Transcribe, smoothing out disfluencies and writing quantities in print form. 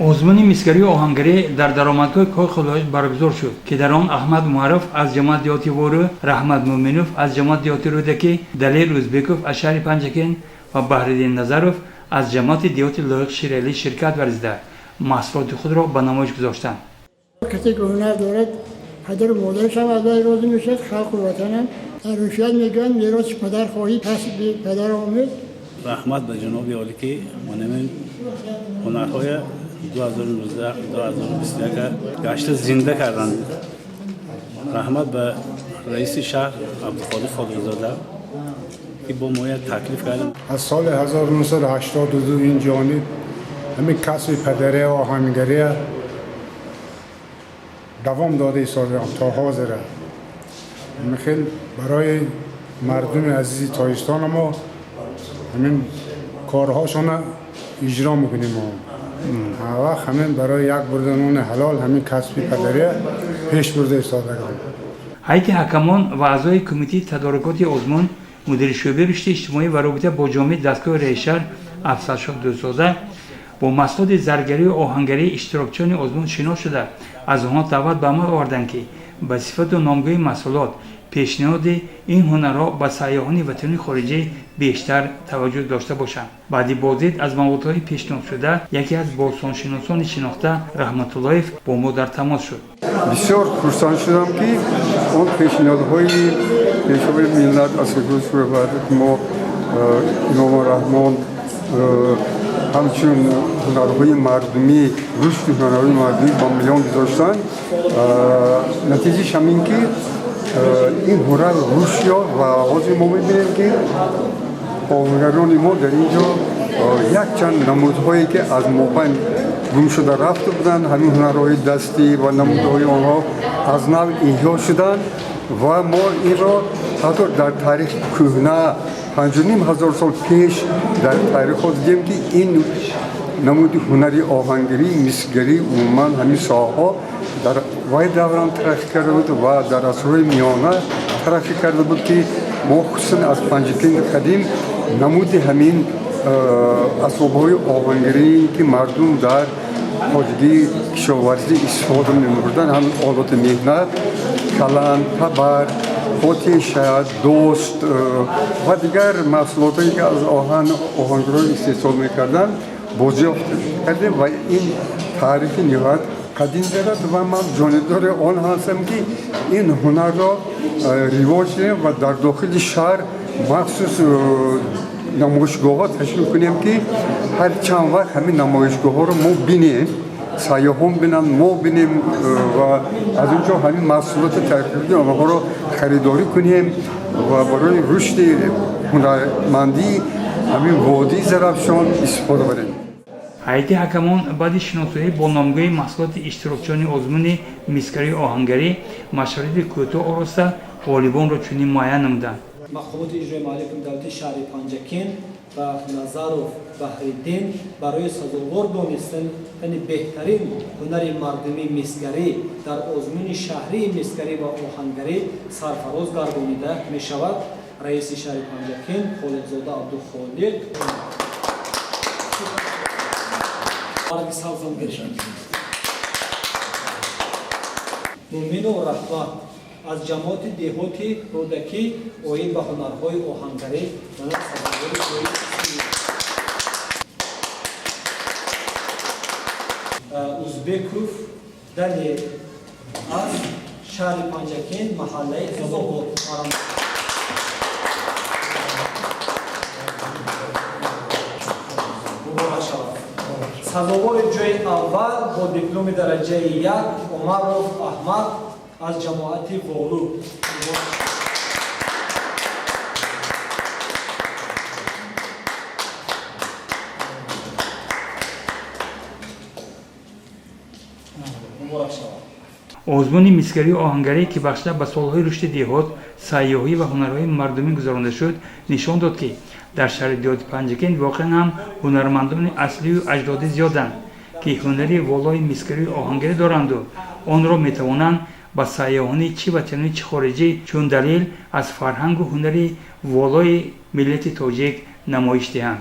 Озмуни мисгарию оҳангарӣ дар даромадгоҳи Кохи Лоиқ баргузор шуд, ки дар он Аҳмад Умаров аз ҷамоати деҳоти Вору, Раҳмат Муъминов аз ҷамоати деҳоти Рӯдакӣ, Далер Ӯзбеков аз шаҳри Панҷакент ва Баҳриддин Назаров аз ҷамоати деҳоти Лоиқ Шералӣ ширкат варзида, маҳсулоти худро ба намоиш гузоштанд. Касе ки ҳунар дорад, падару модараш ҳам аз вай розӣ мешавад, халқу ватанам. Дар Русия мегӯянд: мероси падар хоҳӣ, касби падар омӯз. Раҳмат ба ҷаноби олӣ, ки манамин ҳунарҳоя 2019-2021 гашта зинда карданд. Раҳмат ба раиси шаҳр Абдуқодир Қодирзода, ки бо мо як таклиф кардем. Аз соли 1982 ин ҷониб ҳамин касби падария, оҳангария давом дода истодаам то ҳозира. Хел барои мардуми азизи Тоҷикистони мо ҳамин корҳошона иҷро мекунем. Мо вақт ҳамин барои як бурда нони ҳалол ҳамин касби падария пеш бурда истодагам. Ҳайати ҳакамон ва аъзои кумитаи тадорукоти озмун, мудири шӯъбаи рушди иҷтимоӣ ва робита бо ҷомеаи дастгоҳи раисшаҳр Афзалшоҳ Дӯстзода бо маҳсулоти заргарию оҳангарии иштирокчиёни озмун шинос шуда, аз онҳо даъват ба амал оварданд, ки ба сифату номгӯи маҳсулот, пешниҳоди ин ҳунарҳо ба сайёҳони ватанию хориҷӣ бештар таваҷҷӯҳ дошта бошанд. Баъди боздид аз маводҳои пешниҳодшуда, яке аз бостоншиносони шинохта Раҳматуллоев бо мо дар тамос шуд. Бисёр хурсанд шудам, ки он пешниҳодҳои Пешвои миллат, Асосгузори мо Имоми Раҳмон, ҳамчун ҳунарҳои мардумӣ, рушди ҳунарҳои мардумӣ ба миён гузоштанд. Натиҷааш ҳамин, ки ин ҳунар рушд ёфт ва ҳозир мо мебинем, ки оҳангарони мо дар ин ҷо якчанд намудҳое, ки аз мобайн гум шуда рафта буданд, ҳамин ҳунарҳои дастӣ ва намудҳои онҳо аз нав эҳё шуданд. Ва мо инро ҳатто дар таърихи кӯҳна, 5500 сол пеш дар таърихҳо дидем, ки ин намуди ҳунари оҳангарӣ, мисгарӣ, умуман ҳамин соҳаҳо дар вай давран тараққӣ карда буд ва дар асрҳои миёна тараққӣ карда буд, ки мо хусусан аз Панҷакенти қадим намуди ҳамин асбобҳои оҳангарӣ, ки мардум дар хоҷагии кишоварзӣ истифода мебурданд, ҳамин олоти меҳнат, каланд, табар, отеша, дост ва дигар маҳсулотое, ки аз оҳан оҳангарон истеҳсол мекарданд, бозёфт кардем. Ва ин таърихи ниҳоят қадим дорад ва ман ҷонибдори он ҳастам, ки ин ҳунарро ривоҷ диҳем ва дар дохили шаҳр махсус намоишгоҳҳо ташкил кунем, ки ҳар чанд вақт ҳамин намоишгоҳҳоро мо бинем, сайёҳон бинанд, мо бинем ва аз он ҷо ҳамин маҳсулоти таърихии онҳоро харидорӣ кунем ва барои рушди ҳунармандии ҳамин водии Зарафшон истифода барем. Ҳайати ҳакамон баъди шиносоӣ бо номгӯи маҳсулоти иштирокчиёни озмуни мисгарию оҳангарӣ машварати кӯтоҳ ороста, ғолибонро чунин муайян намуданд. Мақомоти иҷрои маҳаллии ҳукумати давлатии шаҳри Панҷакент ба Назаров Баҳриддин барои сазовор донистани беҳтарин ҳунари мардумии мисгарӣ дар озмуни шаҳрии мисгарӣ ва оҳангарӣ сарфароз гардонида мешавад раиси шаҳри Панҷакент Холиқзода Абдухолиқ. Барги сабзам гирифт. Муъминов Раҳмат аз ҷамоати деҳоти Рӯдакӣ оид ба ҳунарҳои оҳангарӣ мана сазовори ҷои Узбеков Далер аз шаҳри Панҷакент, маҳаллаи Хизобод. Муборак шавад. Сазовори ҷои аввал бо дипломи дараҷаи як Омаров Аҳмад аз ҷамоати Волу. Муборак шавад. Муборак шавад. Озмуни мисгарию оҳангарӣ, ки бахшида ба солҳои рушди деҳот, сайёҳӣ ва ҳунарҳои мардумӣ гузаронида шуд, нишон дод, ки дар шаҳри деҳоти Панҷакент воқеан ҳам ҳунармандони аслию аҷдодӣ зиёданд, ки ҳунари волои мисгарию оҳангарӣ доранду онро метавонанд ба сайёҳони чӣ ватанӣ, чӣ хориҷӣ чун далел аз фарҳангу ҳунари волои миллати тоҷик намоиш диҳанд.